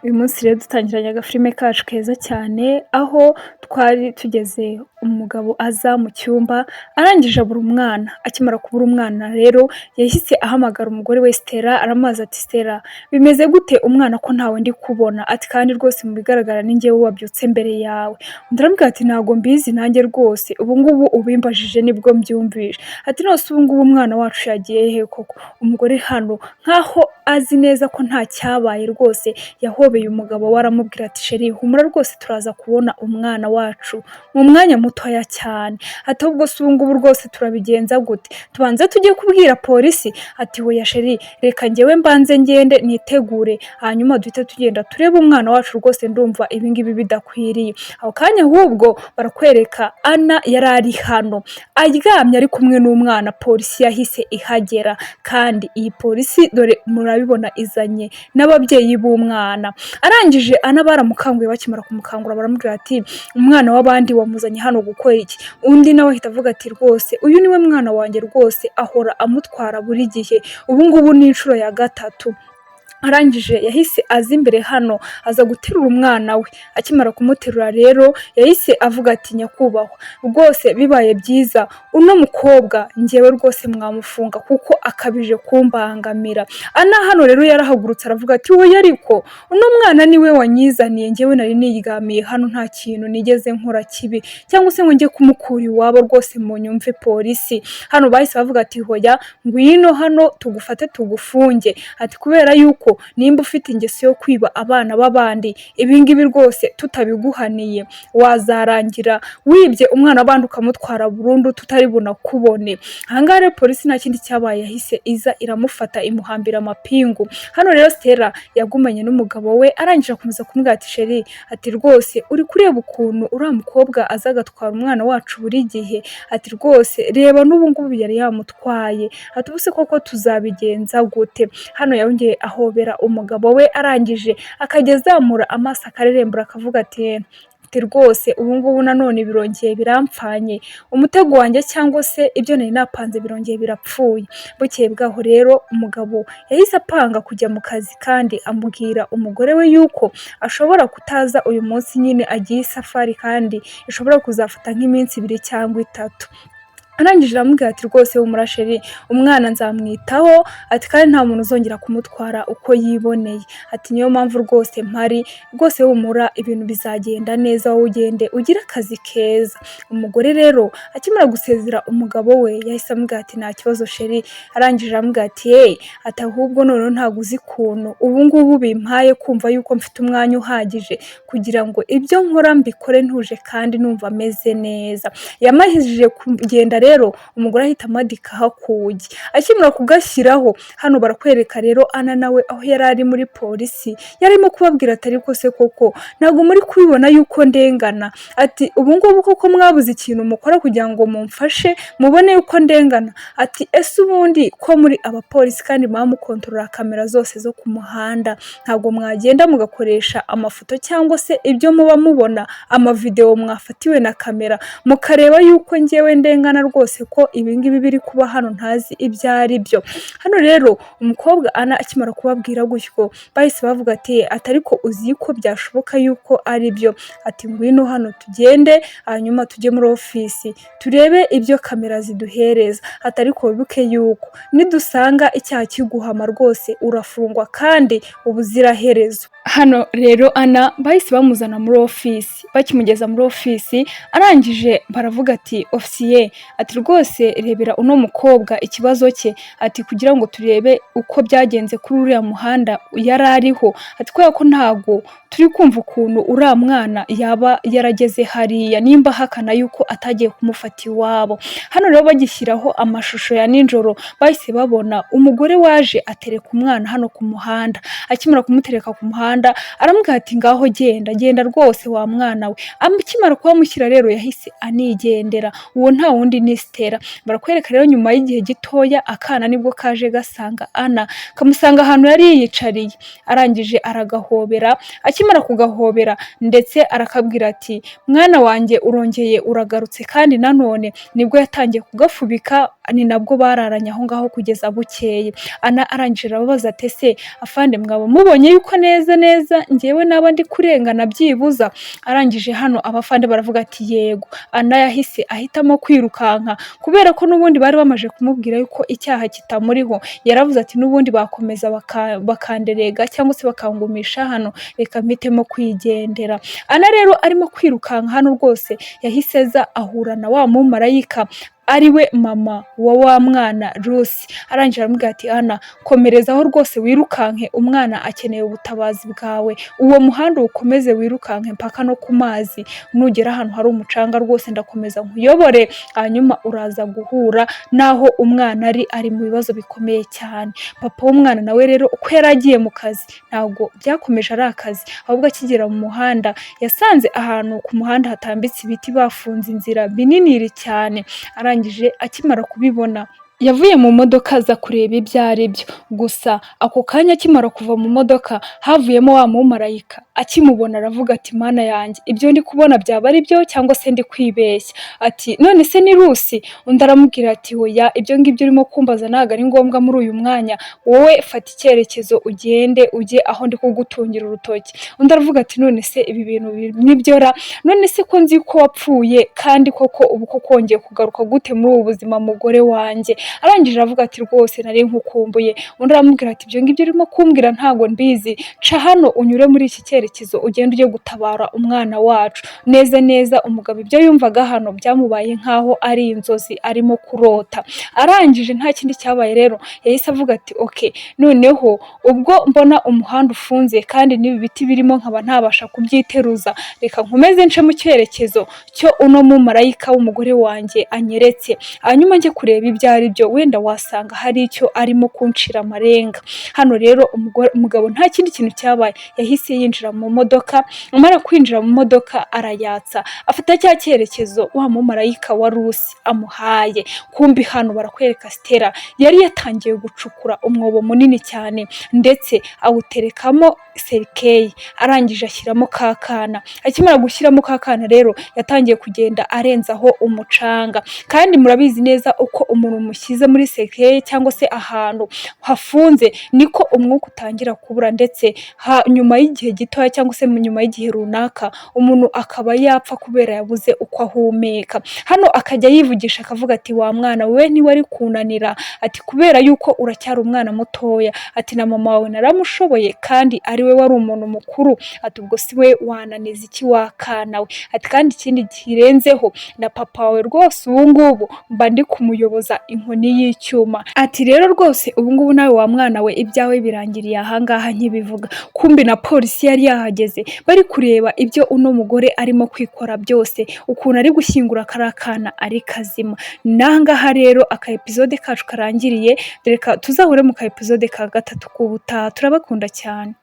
Uyu munsi rero dutangiranye agafilime kacu keza cyane, aho twari tugeze umugabo aza mu cyumba arangije abura umwana. Akimara kubura umwana rero yahise ahamagara umugore we Stella, aramubaza ati: "Stella, bimeze gute umwana ko ntawe ndi kubona?" Ati: "Kandi rwose mu bigaragara ni njyewe wabyutse mbere yawe." Undi aramubwira ati: "Ntabwo mbizi nanjye rwose, ubu ngubu ubimbajije nibwo mbyumvishe." Ati: "None se ubu ngubu umwana wacu yagiye he koko?" Umugore hano nkaho azi neza ko nta cyabaye rwose, yahobeye umugabo we aramubwira ati: "Chéri, humura rwose, turaza kubona umwana wacu mu mwanya mutoya cyane." Ati: "Ahubwo se ubu ngubu rwose turabigenza gute? Tubanze tujye kubwira polisi?" Ati: "Oya chéri, reka njyewe mbanze ngende nitegure, hanyuma duhite tugenda turebe umwana wacu, rwose ndumva ibi ngibi bidakwiriye." Ako kanya ahubwo barakwereka Ana yari ari hano aryamye ari kumwe n'umwana. Polisi yahise ihagera, kandi iyi polisi dore murabibona izanye n'ababyeyi b'umwana. Arangije Ana baramukanguye, bakimara kumukangura baramubwira ati: "Umwana w'abandi wamuzanye hano gukora iki?" Undi nawe ahita avuga ati: "Rwose uyu niwe mwana wanjye, rwose ahora amutwara buri gihe, ubu ngubu ni inshuro ya gatatu." Arangije yahise aza imbere hano aza guterura umwana we. Akimara kumuterura rero yahise avuga ati: "Nyakubahwa, rwose bibaye byiza uno mukobwa njyewe rwose mwamufunga kuko akabije kumbangamira." Ana hano rero yarahagurutse aravuga ati: "Oya, ariko uno mwana niwe wanyizaniye, njyewe nari niryamiye hano, nta kintu nigeze nkora kibi cyangwa se ngo njye kumukura iwabo, rwose munyumve polisi." Hano bahise bavuga ati: "Hoya, ngwino hano tugufate tugufunge." Ati: "Kubera yuko nimba ufite ingeso yo kwiba abana b'abandi, ibi ngibi rwose tutabiguhaniye wazarangira wibye umwana w'abandi ukamutwara burundu tutari bunakubone." Aha ngaha rero polisi nta kindi cyabaye, yahise iza iramufata imuhambira amapingu. Hano rero Stella yagumanye n'umugabo we, arangije akomeza kumubwira ati: "Chéri," ati, "rwose uri kureba ukuntu uriya mukobwa aza agatwara umwana wacu buri gihe?" Ati: "Rwose reba n'ubu ngubu yari yamutwaye." Ati: "Ubu se koko tuzabigenza gute?" Hano yongeye ahobera umugabo we, arangije akajya azamura amaso akarerembura akavuga ati: "Rwose ubu ngubu nanone birongeye birampfanye, umutego wanjye cyangwa se ibyo nari napanze birongeye birapfuye." Bukeye bwaho rero umugabo yahise apanga kujya mu kazi, kandi amubwira umugore we yuko ashobora kutaza uyu munsi nyine, agiye isafari kandi ishobora kuzafata nk'iminsi 2 cyangwa 3. Arangije aramubwira ati: "Rwose humura chéri, umwana nzamwitaho," ati, "kandi nta muntu uzongera kumutwara uko yiboneye." Ati: "Niyo mpamvu rwose mpari, rwose humura ibintu bizagenda neza, wowe ugende ugire akazi keza." Umugore rero akimara gusezera umugabo we yahise amubwira ati: "Nta kibazo chéri." Arangije aramubwira ati: "Yeee," ati, "ahubwo noneho ntabwo uzi ukuntu ubu ngubu bimpaye kumva yuko mfite umwanya uhagije kugira ngo ibyo nkora mbikore ntuje kandi numva ameze neza." Yamajije kugenda rero umugore ahita amadikaho akugi. Akimara kugashyiraho, hano barakwereka rero Ana nawe aho yari ari muri polisi yarimo kubabwira ati: "Ariko se koko ntabwo muri kubibona yuko ndengana?" Ati: "Ubu ngubu koko mwabuze ikintu mukora kugira ngo mumfashe mubone yuko ndengana?" Ati: "Ese ubundi ko muri abapolisi kandi muba mukontorora kamera zose zo ku muhanda, ntabwo mwagenda mugakoresha amafoto cyangwa se ibyo muba mubona, amavidewo mwafatiwe na kamera, mukareba yuko njyewe ndengana rwose, ko ibi ngibi biri kuba hano ntazi ibyo ari byo?" Hano rero umukobwa Ana akimara kubabwira gutyo bahise bavuga ati: "Ariko uzi ko byashoboka yuko ari byo?" Ati: "Ngwino hano tugende, hanyuma tujye muri ofisi turebe ibyo kamera ziduhereza." Ati: "Ariko wibuke yuko nidusanga icyaha kiguhama rwose urafungwa kandi ubuziraherezo." Hano rero Ana bahise bamuzana muri ofisi. Bakimugeza muri ofisi arangije baravuga ati: "Ofisiye," ati, "rwose rebera uno mukobwa ikibazo cye," ati, "kugira ngo turebe uko byagenze kuri uriya muhanda yari ariho," ati, "kubera ko ntago turi kumva ukuntu uriya mwana yaba yarageze hariya nimba ahakana yuko atagiye kumufata iwabo." Hano rero bagishyiraho amashusho ya nijoro bahise babona umugore waje atereka umwana hano ku muhanda. Akimara kumutereka ku muhanda aramubwira ati: "Ngaho genda, genda rwose wa mwana we." Akimara kuhamushyira rero yahise anigendera. Uwo nta wundi ni Stella. Barakwereka rero nyuma y'igihe gitoya akana nibwo kaje gasanga Ana, kamusanga ahantu yari yiyicariye, arangije aragahobera. Akimara kugahobera ndetse arakabwira ati: "Mwana wanjye, urongeye uragarutse." Kandi nanone nibwo yatangiye kugafubika. Ni nabwo bararanye aho ngaho kugeza bukeye. Ana arangije arababaza ati: "Ese afande, mwaba mubonye yuko neza neza njyewe naba ndi kurengana byibuza?" Arangije hano abafande baravuga ati: "Yego." Ana yahise ahitamo kwirukanka kubera ko n'ubundi bari bamaze kumubwira yuko icyaha kitamuriho. Yaravuze ati: "N'ubundi bakomeza bakanderega cyangwa se bakangumisha hano, reka mpitemo kwigendera." Ana rero arimo kwirukanka hano rwose yahise aza ahura na wa mumarayika, ari we mama wa mwana Rusi. Arangije aramubwira ati: "Ana, komerezaho rwose wirukanke, umwana akeneye ubutabazi bwawe. Uwo muhanda uwukomeze wirukanke mpaka no ku mazi. Nugera ahantu hari umucanga rwose ndakomeza nkuyobore, hanyuma uraza guhura n'aho umwana ari mu bibazo bikomeye cyane." Papa w'umwana nawe rero uko yari agiye mu kazi, ntabwo byakomeje ari akazi, ahubwo akigera mu muhanda yasanze ahantu ku muhanda hatambitse ibiti, bafunze inzira binini cyane. Arangije akimara kubibona yavuye mu modoka aza kureba ibyo ari byo. Gusa ako kanya akimara kuva mu modoka havuyemo wa mumarayika. Akimubona aravuga ati: "Mana yanjye, ibyo ndi kubona byaba ari byo cyangwa se ndi kwibeshya?" Ati: "None se ni Rusi?" Undi aramubwira ati: "Oya, ibyo ngibyo urimo kumbaza ntabwo ari ngombwa muri uyu mwanya. Wowe fata icyerekezo ugende ujye aho ndi kugutungira urutoki." Undi aravuga ati: "None se ibi bintu nibyo ra? None se ko nzi ko wapfuye, kandi koko ubu koko wongeye kugaruka gute muri ubu buzima, mugore wanjye?" Arangije aravuga ati: "Rwose nari nkukumbuye." Undi aramubwira ati: "Ibyo ngibyo urimo kumbwira ntabwo mbizi. Ca hano unyure muri iki cyerekezo, ugende ujye gutabara umwana wacu." Neza neza umugabo ibyo yumvaga hano byamubaye nk'aho ari inzozi arimo kurota. Arangije nta kindi cyabaye rero, yahise avuga ati: "Okay, noneho ubwo mbona umuhanda ufunze kandi n'ibi biti birimo nkaba ntabasha kubyiteruza, reka nkomeze nce mu cyerekezo cyo uno mumarayika w'umugore wanjye anyeretse, hanyuma njye kureba ibyo ari byo, wenda wasanga hari icyo arimo kuncira amarenga." Hano rero umugabo nta kindi kintu cyabaye, yahise yinjira mu modoka. Amara kwinjira mu modoka arayatsa, afata cya cyerekezo wa mumarayika wa Rusi amuhaye. Kumbi hano barakwereka Stella yari yatangiye gucukura umwobo munini cyane, ndetse awuterekamo cercueil. Arangije ashyiramo ka kana. Akimara gushyiramo ka kana rero yatangiye kugenda arenzaho umucanga. Kandi murabizi neza, uko umuntu mushyize muri cercueil cyangwa se ahantu hafunze, niko umwuka utangira kubura, ndetse nyuma y'igihe gitoya cyangwa se nyuma y'igihe runaka umuntu akaba yapfa kubera yabuze uko ahumeka. Hano akajya yivugisha akavuga ati: "Wa mwana we, ntiwari kunanira," ati, "kubera yuko uracyari umwana mutoya," ati, "na mama wawe naramushoboye kandi ari we wari umuntu mukuru," ati, "ubwo si we wananiza iki wa kana we?" Ati: "Kandi ikindi kirenzeho, na papa wawe rwose ubu ngubu mba ndi kumuyoboza inkoni y'icyuma." Ati: "Rero rwose ubu ngubu nawe wa mwana we, ibyawe birangiriye ahangaha nkibivuga." Kumbi na polisi yari yahageze, bari kureba ibyo uno mugore arimo kwikora byose, ukuntu ari gushyingura kariya kana ari kazima. N'ahangaha rero aka episode kacu karangiriye. Reka tuzahure mu ka episode ka gatatu k'ubutaha. Turabakunda cyane.